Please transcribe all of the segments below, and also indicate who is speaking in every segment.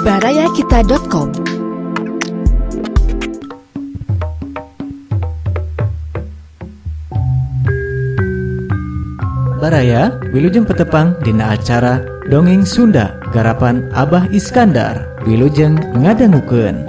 Speaker 1: Barayakita.com.
Speaker 2: Baraya wilujeng petepang dina acara Dongeng Sunda garapan Abah Iskandar. Wilujeng ngadangukeun.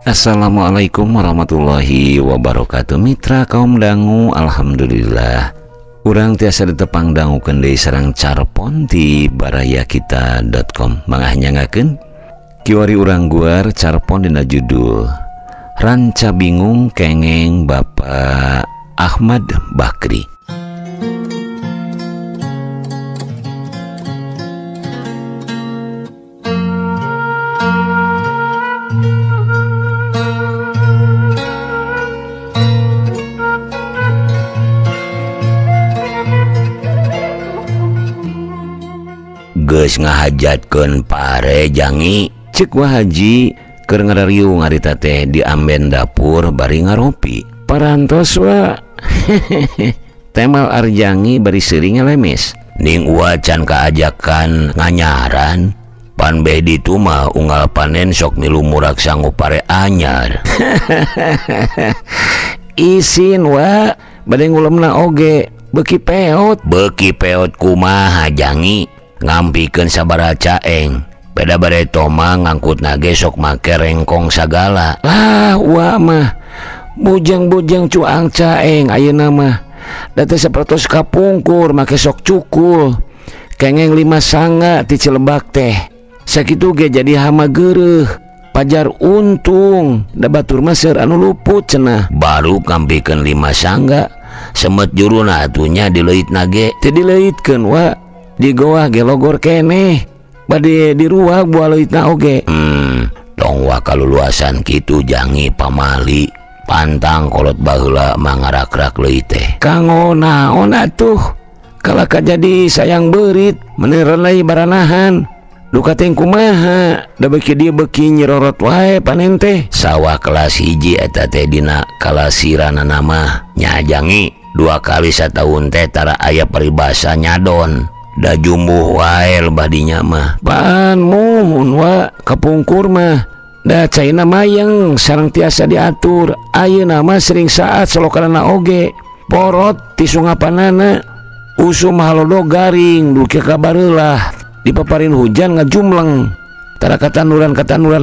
Speaker 3: Assalamualaikum warahmatullahi wabarakatuh. Mitra kaum dangu, alhamdulillah urang tiasa ditepang dangukeun deui sareng carpon di barayakita.com. Mangga nyangakeun kiwari urang guar carpon dina judul Ranca Bingung Kengeng Bapak Ahmad Bakri. Geus ngahajatkeun pare jangi, cek Wa Haji keur ngarariung harita teh di amben dapur bari ngaropi. Parantos wa temal arjangi bari seuring ngalemes. Ning uwa can kaajakan nganyaran, pan beh ditu mah unggal panen sok milu murak sangu pare anyar. Isin wa bade ngulemna oge beuki peot. Beuki peot kumaha jangi? Ngampikeun sabaraha caeng beda bare toma ngangkut nage sok make rengkong sagala. Lah wa mah bujang-bujang cuang caeng ayeuna mah da teh sapertos kapungkur make sok cukul kengeng 5 sangga ti Cilebak teh sakitu ge jadi hama geureuh pajar untung da batur mah seur anu luput cenah. Baru ngampikeun 5 sangga semet juruna atuh nya dileuit nage teu dileuitkeun wa di goah ge logor keneh bade diruag buah leuitna oge. Tong wa kaluluasan kitu jangi pamali pantang kolot baheula mangarakrak leuit teh. Kanggo naon atuh kalaka jadi sayang beurit meuni baranahan duka teh kumaha da beuki dieu beuki nyirorot wae panen teh. Sawah kelas 1 eta teh dina kalasiranana mah nya jangi 2 kali sataun teh tara aya paribasa nyadon. Da jumbuh wae lebah dinya mah. Pan muhun wa kapungkur mah da caina mayeng sareng tiasa diatur. Ayeuna mah sering saat solokanana oge porot ti sungapanana usum halodo garing duki kabareulah dipaparin hujan ngajumleng tara katanuran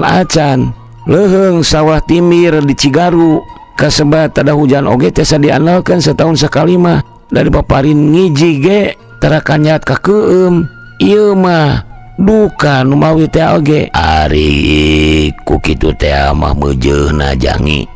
Speaker 3: acan leuheung sawah timir di Cigaru kasebat tada hujan oge tiasa diandalkeun setahun sakali mah dari paparin ngiji ge tara kanyat ka keum. Ieu mah duka nu mawi teh oge. Ari ku kitu teh mah meujeuna jangi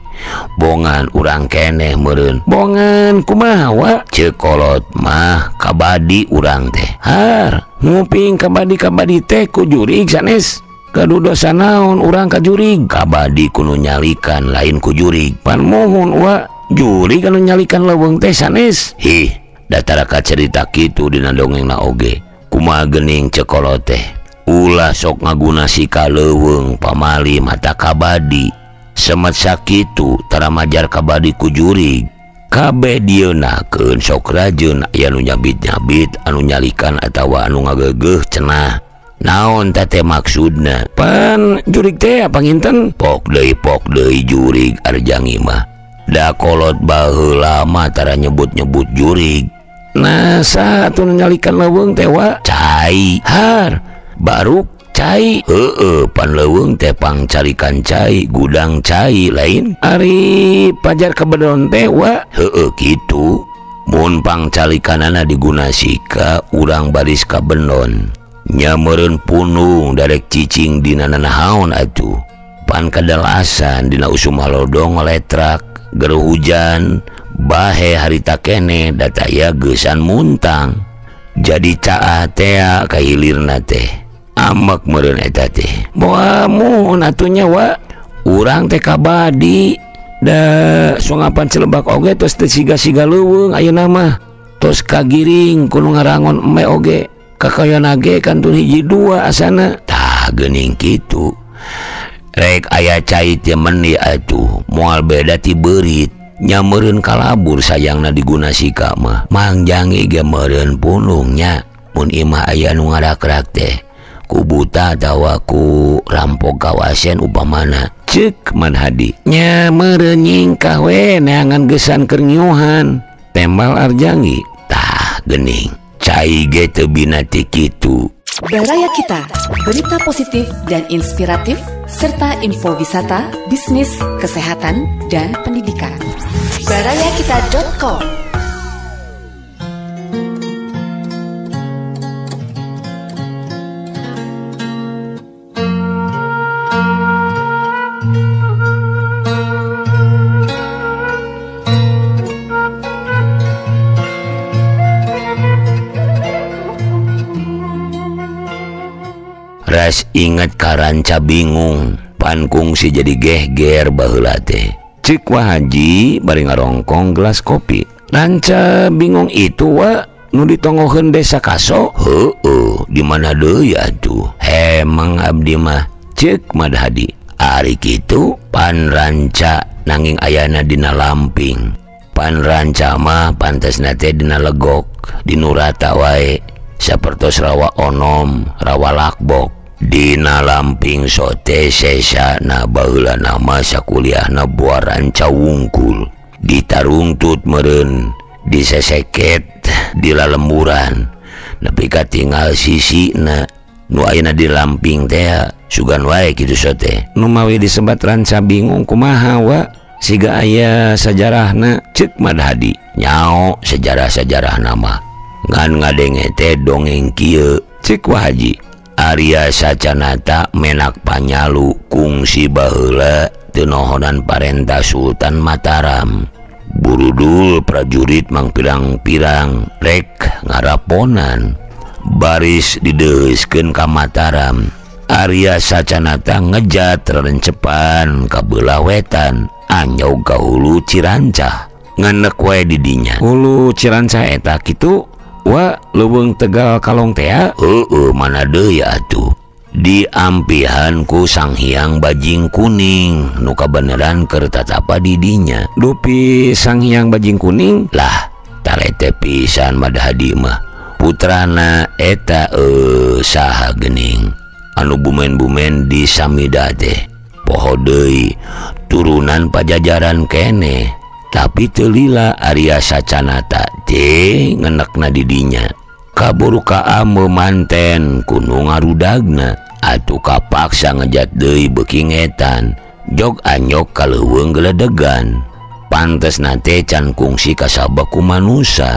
Speaker 3: bongan urang keneh meureun. Bongan kumaha wa? Ceuk kolot mah kabadi urang teh. Har nguping kabadi-kabadi teh ku jurig sanes. Gaduh dosa naon urang ka jurig? Kabadi kudu nyalikan lain ku jurig. Pan muhun wa jurig anu nyalikan leuweung teh sanes. Hih, datara kacerita kitu dina dongengna oge. Kumaha geuning ceuk kolot teh? Ulah sok ngaguna sika leuweung pamali mata kabadi. Semet sakitu tara majar kabadi ku jurig. Kabeh dieunakeun sok rajeun aya nu nyabit-nyabit anu nyalikan atawa anu ngageugeuh cenah. Naon teh teh maksudna? Pan jurig teh panginten pok deui jurig arjangi mah. Da kolot baheula mah tara nyebut-nyebut jurig. Nah satu nyalikan leuweung teh wa cai. Har baru cai. Heeh, pan leuweung teh pangcarikan cai, gudang cai lain. Ari pajar kabedon teh wa heeh kitu. Mun pangcalikanana diguna sika urang baris kabendon. Nya meureun punung darek cicing dina nanahaon atuh. Pan kadalasan dina usum halodo ngoletrak geruh hujan bahe harita keneh dataya geusan muntang. Jadi caah tea kahilirna teh. Amek meureun eta teh. Moal muhun atuh nya wa. Urang teh kabadi da sungapan Cilebak oge tos teu siga-siga leuweung ayeuna mah. Tos kagiring kudu ngarangon eme oge. Kakayon ge kantun hiji dua asana. Tah geuning kitu. Rek aya cai teh meuni atuh, moal beda ti beurit. Nya meureun kalabur sayangna diguna sika mah. Mangjangi ge meureun punungnya. Mun imah aya nu ngarakrak teh ku buta atawa ku rampok kawasen upamana. Ceuk Madhadi. Nya meureun nyingkah we neangan gesan keur ngiuhan. Tembal Arjangi. Tah geuning. Cai ge teu bina ti kitu.
Speaker 1: Baraya Kita, berita positif dan inspiratif, serta info wisata, bisnis, kesehatan, dan pendidikan. Barayakita.com.
Speaker 3: Ras inget karanca bingung, pan kungsi jadi gehger baheula teh. Cik Wa Haji bari ngarongkong gelas kopi. Ranca bingung itu wa nu ditongoheun desa Kaso. Heueuh, di mana deui atuh? Hemang abdi mah. Cek Madhadi. Ari kitu pan ranca nanging ayana dina lamping. Pan ranca mah pantesna teh dina legok, dinurata wae. Sapertos rawa onom, rawa lakbok. Dina lamping sote sesa na baheula nama sakuliahna buah ranca wungkul. Ditarungtut meureun, diseseket di lalemburan. Nepi ka tinggal sisina nu ayeuna di lamping teh sugan wae kitu sote. Nu mawi disebat ranca bingung kumaha wa? Siga aya sajarahna. Ceuk Madhadi. Nyao sejarah-sejarah nama. Ngan ngadenge teh dongeng kieu. Ceuk Wa Haji. Arya Sacanata menak panyalu kungsi baheula teu nohonan parentah Sultan Mataram. Burudul prajurit mangpirang-pirang rek ngaraponan. Baris dideuskeun ka Mataram. Arya Sacanata ngejat rerencepan ka beulah wetan, anyog ka hulu Cirancah. Ngenek wae di dinya. Hulu Cirancah eta kitu wa leuweung Tegal Kalong tea. Heueuh, mana deui atuh. Diampihan ku Sang Hyang Bajing Kuning nu kabeneran keur tatapa di dinya. Dupi Sang Hyang Bajing Kuning lah talete pisan Madhadi mah. Putrana eta saha geuning anu bumen-bumen di Samida teh. Poho deui turunan Pajajaran keneh. Tapi teu lila Arya Sacanata teh ngenekna di dinya. Kaburu kaame manten kuno ngarudagna. Atuh kapaksa ngejat deui beuki ngetan. Jog anyok ka leuweung geledegan. Pantesna teh can kungsi kasabak ku manusa.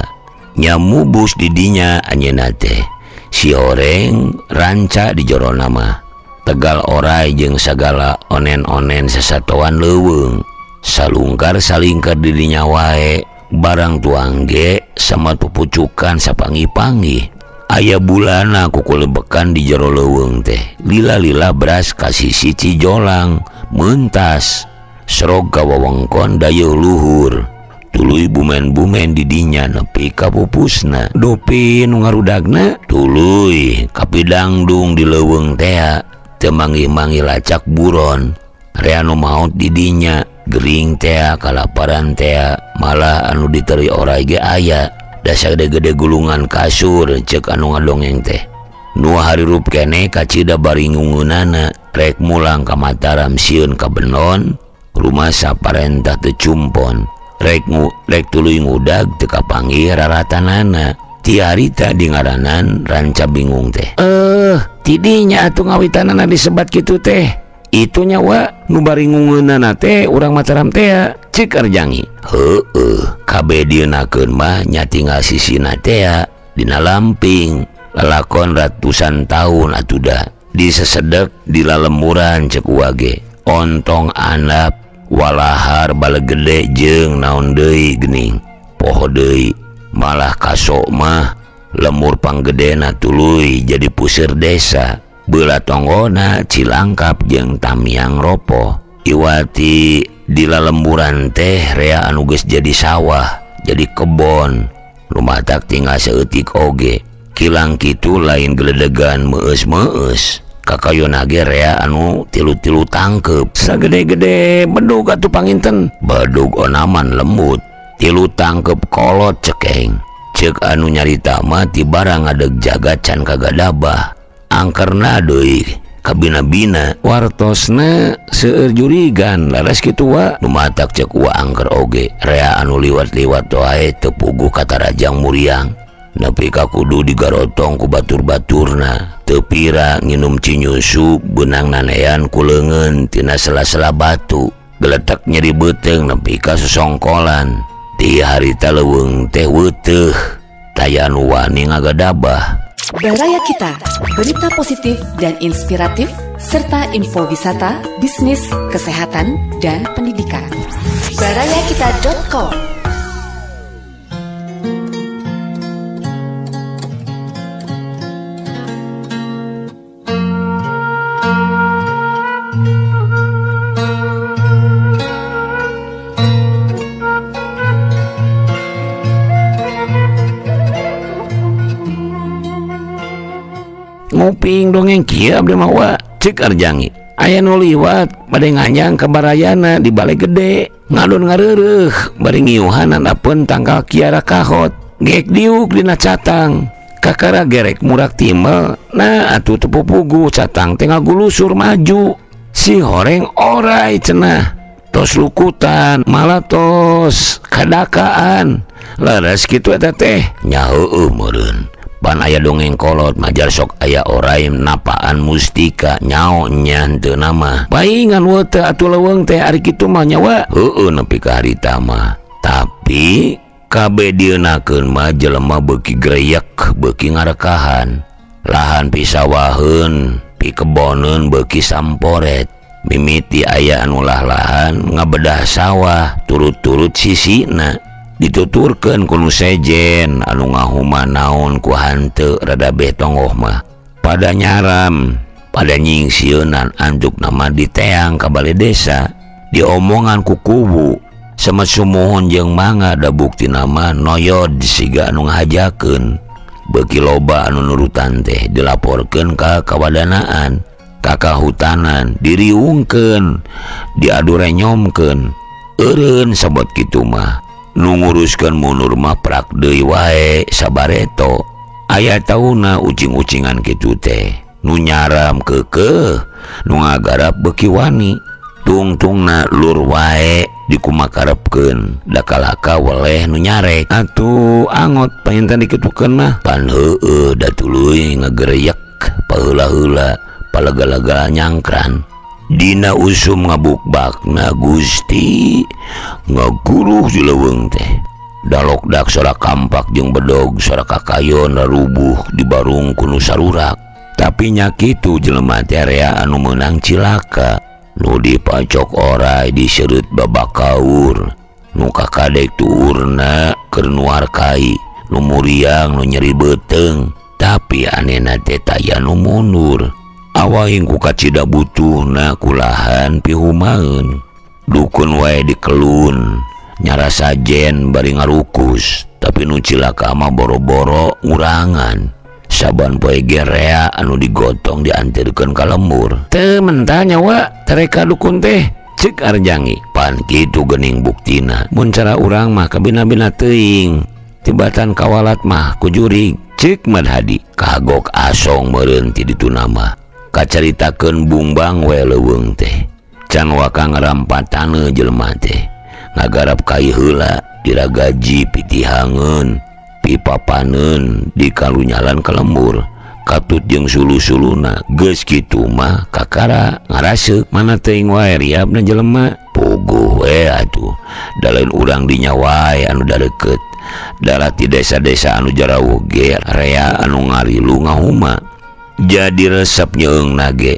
Speaker 3: Nyamubus di dinya anjeunna teh. Si horeng ranca di jorona mah. Tegal orai jeung sagala onen-onen sasatoan leuweung. Salungkar salingkar di dinya wae. Barang tuang ge sama pupucukan sapangi-pangi. Aya bulana kukulebekan di jero leuweung teh. Lila-lila beras kasisi Cijolang mentas. Serog ka wewengkon dayeuh luhur. Tuluy bumen-bumen di dinya nepi ka pupusna. Dupi nu ngarudagna tuluy kapidangdung di leuweung tea. Teu manggih-manggih lacak buron. Rea nu maot di dinya. Gering tea, kalaparan tea, malah anu diteri orai ge aya. Dasar gede-gede gulungan kasur cek anu ngadongeng teh. Nu harirup keneh kacida bari ngungeunana. Rek mulang ka Mataram sieun ka benon, rumasa parentah teu cumpon. Rek tuluy ngudag teu kapanggih raratanana. Ti harita di ngaranan ranca bingung teh. Tidinya atuh ngawitanana disebat kitu teh. Itunya wa nu bari ngungeunana teh urang Mataram teh. Cek Arjangi. Heueuh, kabeh dieunakeun mah nya tinggal sisina teh dina lamping. Lalakon ratusan tahun atuh da. Disesedek di lalemuran cek wage. Ontong andap walahar balegede jeung naon deui geuning. Poho deui malah kaso mah lemur panggedena tuluy jadi puseur desa. Beula tonggona Cilangkap jeung Tamiang ropoh. Iwati di lalemburan teh rea anu geus jadi sawah, jadi kebon. Lumatak tinggal saeutik oge. Kilang kitu lain geledegan meus-meus. Kakayona ge rea anu tilu-tilu tangkep. Sagede-gede bedug atuh panginten. Bedug onaman lembut. Tilu tangkep kolot cekeng. Cek anu nyarita mah ti barang ngadeg jaga can kagadabah. Angkerna deui kabina-bina wartosna seueur jurigan laras kitu wa. Nu matak cek wa angker oge rea anu liwat-liwat wae teu puguh katarajang muriang. Nepi ka kudu digarotong ku batur-baturna. Teu pira nginum cinyusu beunang nanean ku leungeun tina sela-sela batu. Geletek nyeri beuteung nepi ka sosongkolan. Ti harita leuweung teh weuteuh taya nu wani ngagadabah.
Speaker 1: Baraya Kita, berita positif dan inspiratif serta info wisata, bisnis, kesehatan, dan pendidikan. Barayakita.com.
Speaker 3: Nguping dongeng kieu abdi mah wa cek Arjangi. Aya nu liwat bade nganyang ka barayana di bale gede, ngadon ngareureuh bari ngiuhan andapeun tangkal kiara kahot. Gek diuk dina catang. Kakara gerek murak timel, nah atuh teu pupugu catang teh ngagulusur maju. Si horeng orai cenah. Tos lukutan, malah tos kadakaan. Leres kitu eta teh. Nya heueuh meureun. Pan aya dongeng kolot majar sok aya orai napaan mustika nyao nya henteu nama. Paingan weteu atuh leuweung teh ari kitu mah nyawa. Heueuh nepi ka harita mah. Tapi kabeh dieunakeun mah jelema beuki greyek, beuki ngarekahan. Lahan pisawaheun, pikeboneun beuki samporet. Mimiti aya anu lah-lahan ngabedah sawah turut-turut sisina. Dituturkeun ku nu sejen anu ngahuma naon ku hanteu rada beh tonggoh mah. Pada nyaram, pada nyingsieunan anjuk nama diteang ka bale desa, diomongan ku kubu. Semet sumuhun jeung mangga da bukti nama noyod siga anu ngahajakeun. Beuki loba anu nurutan teh dilaporkeun ka kawadanaan, ka kahutanan, diriungkeun, diadu renyomkeun. Eureun sabot kitu mah. Nu nguruskeun mundur mah prak deui wae sabareto. Aya tauna ucing-ucingan kitu teh. Nu nyaram keukeuh, nu ngagarap beuki wani. Tungtungna lur wae dikumakarepkeun, da kalaka weleh nu nyarek. Atuh angot panginten dikitukeun mah. Pan heueuh da tuluy ngagereyek paheula-heula palega-lega nyangkran. Dina usum ngabukbakna Gusti ngaguruh di leuweung teh. Dalokdak sora kampak jeung bedog sora kakayon rarubuh di barung ku nu sarurak. Tapi nya kitu jelema teh rea anu meunang cilaka. Nu dipacok orai disereut babakaur. Nu kakadek tuurna keur nuar kai, nu muriang nu nyeri beuteung. Tapi anehna teh taya nu mundur. Awaing ku kacida butuhna kulahan pihumaeun. Dukun wae dikelun, nyarasa jen bari ngarukus, tapi nu cilaka mah boro-boro ngurangan. Saban poe ge rea anu digotong diantirkeun ka lembur. Teu mentah nyawa tereka dukun teh, cek Arjangi. Pan kitu geuning buktina. Mun cara urang mah kabina-bina teuing. Tibatan kawalat mah ku jurig, cek Madhadi. Kagok asong meureun ti ditu nama. Kacaritakeun bungbang we leuweung teh. Can waka ngarampat taneuh jelema teh. Ngagarap kai heula, diragaji pitihangeun, pipapaneun, dikalunyalan ka lembur. Katut jeung sulu-suluna geus kitu mah kakara ngaraseuk mana teuing wae riabna jelema. Puguh we atuh. Da lain urang dinya wae anu dareukeut. Dalah ti desa-desa anu jarauh ge rea anu ngarilu ngahuma. Jadi resep nyeung nage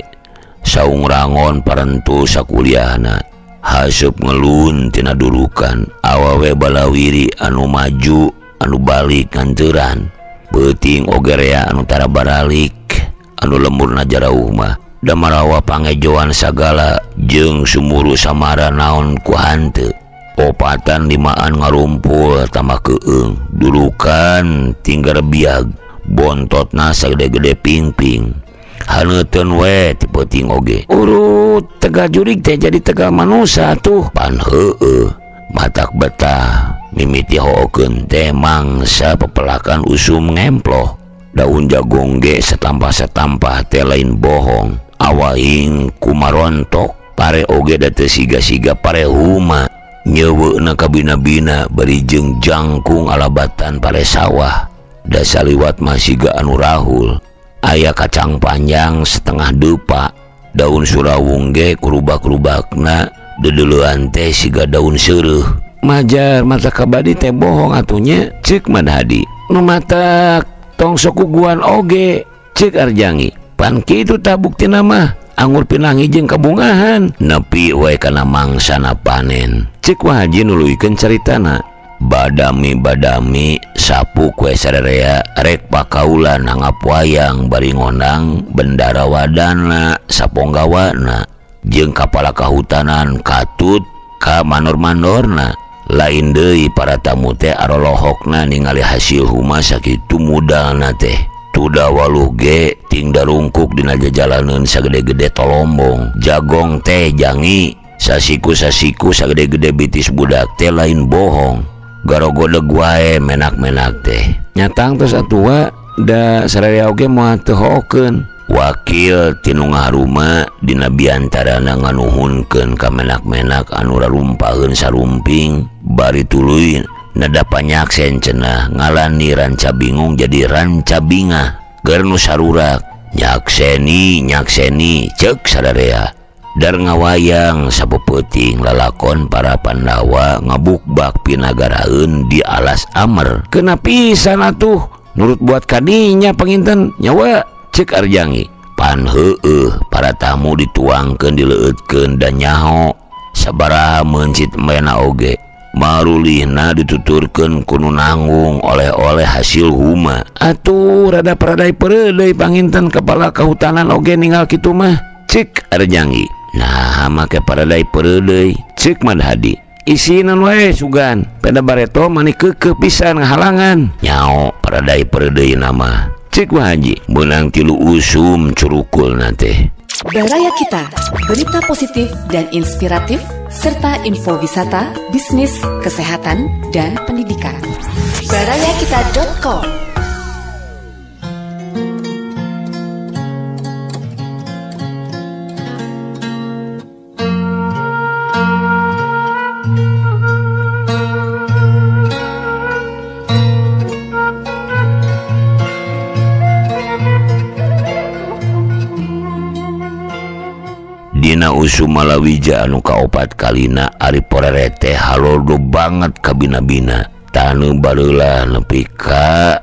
Speaker 3: saung rangon parentu sakuliahna haseup ngelun tina durukan awawe balawiri anu maju anu balik nganteran beuting oge rea anu tara baralik anu lemburna jarauh mah da marawa pangejoan sagala jeung sumuru samara naon ku hanteu. Opatan limaan ngarumpul tambah keung durukan tinggal biag. Bontotna sagede-gede pingping. Haneuteun we ti peuting oge. Urut Tegal Jurig teh jadi Tegal Manusa tuh. Pan heueuh matak betah mimiti hookeun teh mangsa pepelakan usum ngemploh. Daun jagong ge setampah-setampah teh lain bohong. Awaing kumarontok pare oge da teu siga-siga pare huma. Nyeuweuna kabina-bina bari jeung jangkung alabatan pare sawah. Da saliwat mah siga anu rahul. Aya kacang panjang setengah depa. Daun surawung ge kurubak-kurubakna dedeleuan teh siga daun seureuh. Majar mata kabadi teh bohong atunya ceuk Madhadi. Nu matak tong sok kuguan oge ceuk Arjangi. Pan kitu tah buktina mah anggur pinangi jeung kabungahan nepi we kana mangsana panen. Ceuk Wa Haji nuluykeun caritana. Badami-badami sapu kue sarerea rek pakaulan nanggap wayang bari ngondang bendara wadana saponggawana jeung kapala kahutanan katut ka manor-manorna. Lain deui para tamu teh arolohokna ningali hasil huma sakitu mudalna teh. Tuda waluh ge ting darungkuk dina jajalaneun sagede-gede tolombong. Jagong teh jangi sasiku-sasiku sagede-gede bitis budak teh lain bohong. Garogodeg wae menak-menak teh. Nyatang tos atua da sararea oge moal teu hookeun. Wakil ti nu ngaharuma dina biantarana nganuhunkeun ka menak-menak anu rarumpaheun sarumping bari tuluy nada panyaksen cenah ngalani ranca bingung jadi ranca bingah. Keur nu sarurak nyakseni nyakseni ceuk sararea. Dar ngawayang sapeuting lalakon para Pandawa ngabukbak pinagaraeun di alas Amer. Kena pisan atuh nurut buat kadinya panginten nyawa ceuk Arjangi. Pan heueuh para tamu dituangkeun dileueutkeun dan nyaho sabaraha meuncit mena oge. Marulihna dituturkeun ku nu nanggung oleh-oleh hasil huma. Atuh rada paradai pereudeuy panginten kepala kehutanan oge ninggal kitu mah ceuk Arjangi. Nah make paradai pereudeuy ceuk Madhadi. Isinan wae sugan peda bareto mani keukeuh pisan ngahalangan. Nyao paradai pereudeuy nama ceuk Wa Haji meunang 3 usum curukulna teh.
Speaker 1: Baraya Kita, berita positif dan inspiratif serta info wisata, bisnis, kesehatan, dan pendidikan. Barayakita.com.
Speaker 3: Dina usum malawija anu kaopat kalina ari porere teh halodo banget kabina-bina. Taneuh bareula nepi ka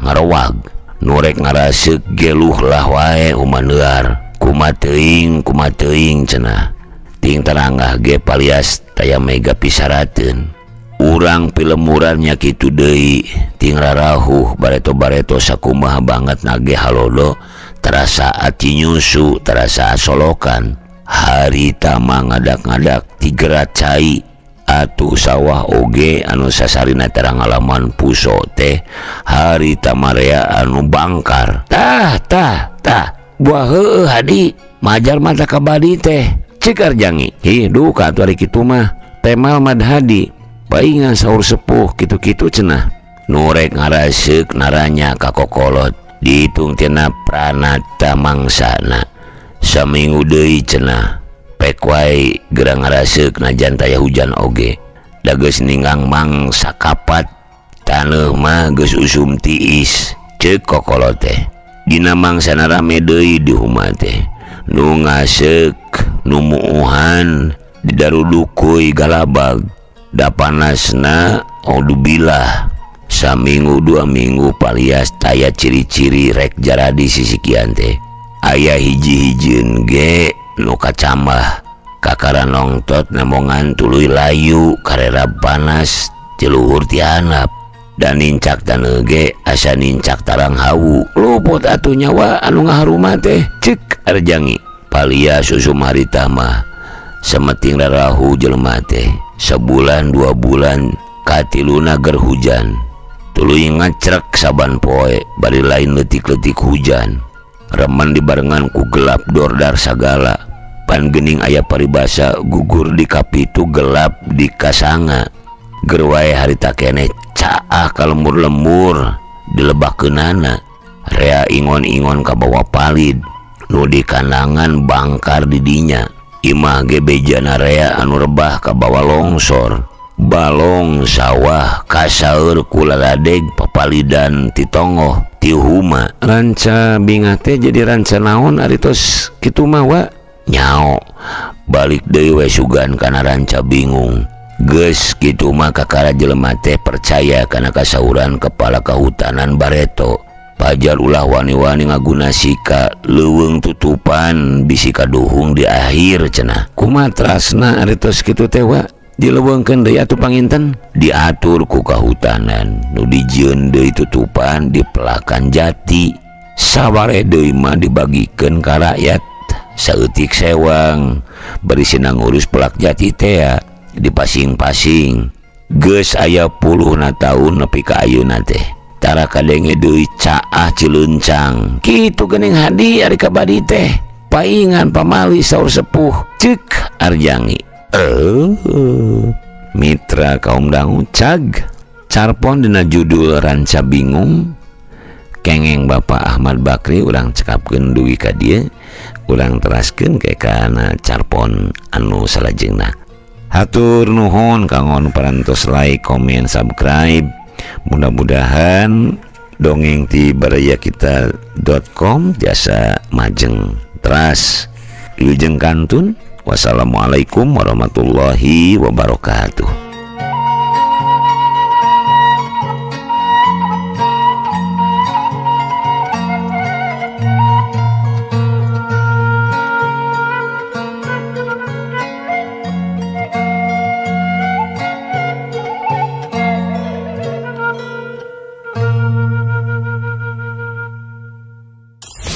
Speaker 3: ngarowag. Nurek ngaraseuk geluh lah wae humaneuar. Kumateuing kumateuing cenah. Ting taranggah ge palias taya mega pisarateun. Urang pilemuran nya kitu deui ting rarahuh bareto-bareto sakumaha banget nage halodo terasa ati nyusu terasa solokan. Harita mah ngadak-ngadak tigerat cai atuh sawah oge anu sasarina terang ngalaman puso teh harita marea anu bangkar. Tah tah tah buah heueuh hadi majar mata kabadi teh ceuk Arjangi. Hi duka atuh ari kitu mah temal Madhadi paingan saur sepuh kitu-kitu cenah. Nurek ngaraseuk naranya ka kokolot dihitung tina pranata mangsana. Saminggu deui cenah pek wae gerang ngaraseuk najan taya hujan oge. Da geus ninggang mangsa kapat taneuh mah geus usum tiis ceuk kokolot teh. Dina mangsana rame deui di huma teh. Nu ngaseuk nu muuhan didarudukuy galabag. Da panasna audubillah. Saminggu 2 minggu palias taya ciri-ciri rek jaradi sisikian teh. Aya hiji-hijieun ge nu kacambah kakara nongtot nemongan tuluy layu karera panas ti luhur ti handap. Dan nincak taneuh ge asa nincak tarang hawu. Luput atuh nyawa anu ngaharuma teh ceuk Arjangi. Palia susum harita mah semeting rarahu jelema teh. Sebulan 2 bulan katiluna ger hujan. Tuluy ngacrek saban poe bari lain leutik-leutik hujan. Remen dibarengan ku gelap dordar sagala. Pan geuning aya paribasa gugur di kapitu gelap di kasanga. Ger wae harita keneh caah ka lembur-lembur dilebakeunana. Rea ingon-ingon kabawa palid. Nu di kandangan bangkar di dinya. Imah ge bejana rea anu rebah kabawa longsor. Balong sawah kasaeur ku laladeg papalidan ti tongoh ti huma. Ranca bingah teh jadi ranca naon ari tos kitu mah wa? Nyao balik deui we sugan kana ranca bingung. Geus kitu mah kakara jelema teh percaya kana kasauran kepala kehutanan bareto. Pajar ulah wani-wani ngaguna sika leuweung tutupan bisi kaduhung di akhir cenah. Kumaha trasna ari tos kitu teh wa? Dileuweungkeun deui atuh panginten diatur ku kahutanan nu dijieun deui tutupan dipelakan jati. Saware deui mah dibagikeun ka rakyat saeutik sewang bari sina ngurus pelak jati teh dipasing-pasing. Geus aya puluhna taun nepi ka ayeuna teh tara kadenge deui caah Cilencang. Kitu geuning hadi ari kabadi teh paingan pamali saur sepuh ceuk Arjangi. Mitra kaum dangu cag carpon dina judul Ranca Bingung kengeng Bapak Ahmad Bakri urang cekapkeun dugi ka dieu, urang teraskeun ke kana carpon anu salajengna. Hatur nuhun kanggo nu parantos like, komen, subscribe. Mudah-mudahan dongeng ti barayakita.com jasa majeng teras. Wilujeng kantun. Wassalamualaikum warahmatullahi wabarakatuh.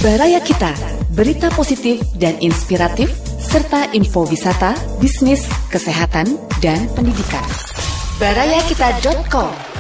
Speaker 1: Baraya Kita, berita positif dan inspiratif, serta info wisata, bisnis, kesehatan, dan pendidikan. Barayakita.com.